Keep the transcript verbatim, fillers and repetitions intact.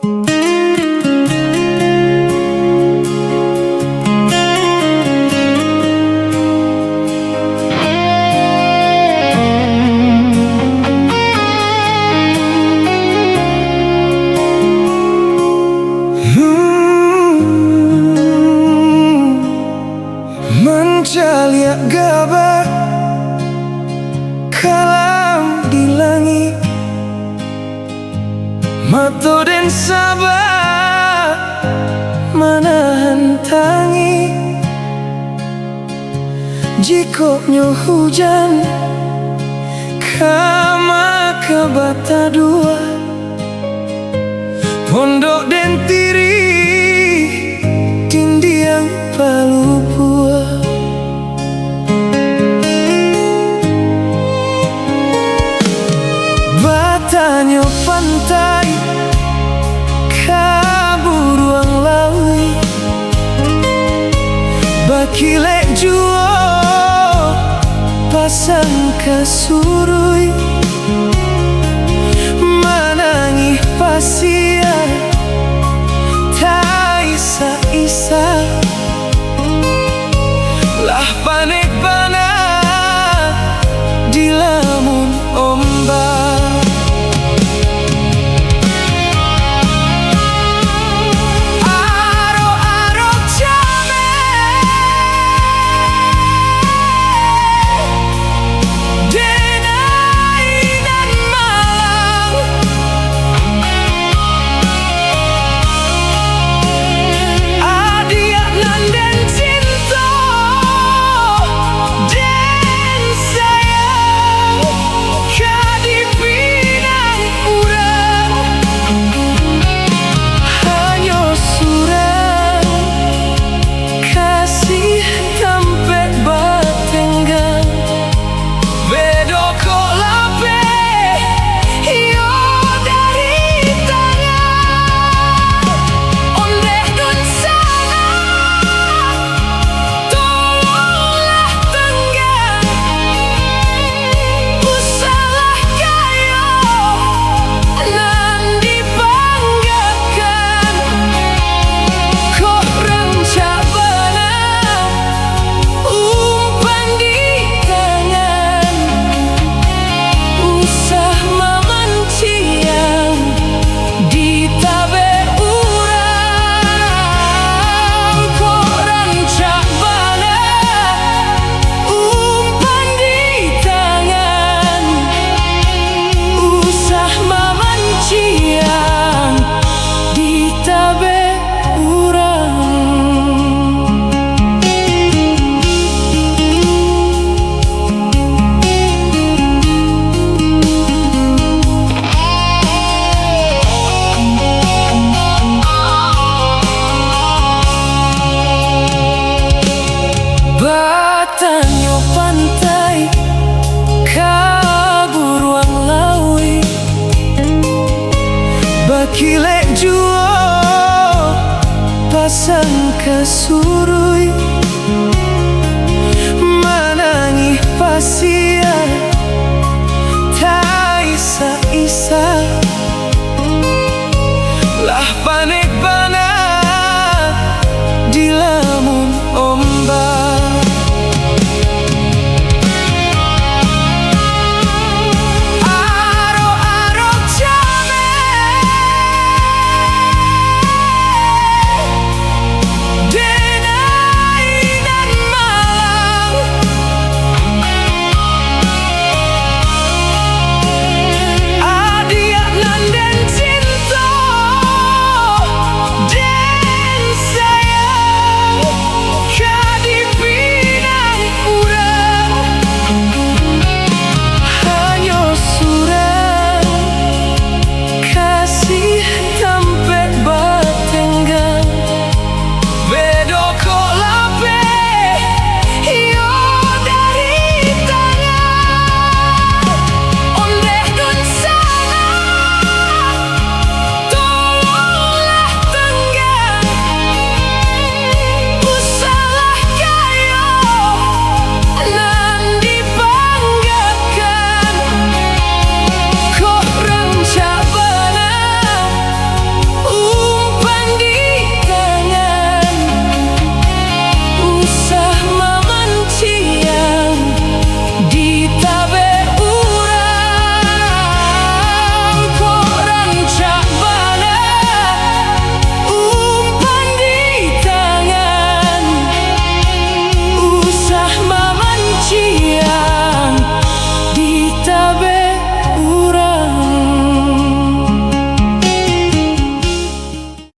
Mancaliak gabak kalam di langik, mato den saba manahan tangih. Jikok nyo hujan, kama ka bataduah. Pondok den tirih, dindiang palupuah. Batanyo pantai ka buruang lauik, bakilek juo pasang ka suruik. Manangih pasiak taisak-isak, lah panek bana dilamun ombak. Arok-arok cameh, denai nan malang. Adiak nan den cinto, den sayang, ka dipinang urang. Hanyo surang, kasih tampek batenggang. Bedo kok lapeh, iyo dari tangan. Ondeh dunsanak, tolonglah tenggang. Usahlah kayo nan dibanggakan. Kok rancak bana umpan di tangan, usah mamanciang ditabek urang. Kok rancak bana umpan di tangan, usah mamanciang ditabek urang. Batanyo pantai ka buruang lauik, bakilek juo pasang ka suruik. Manangih pasiak taisak-isak, lah panek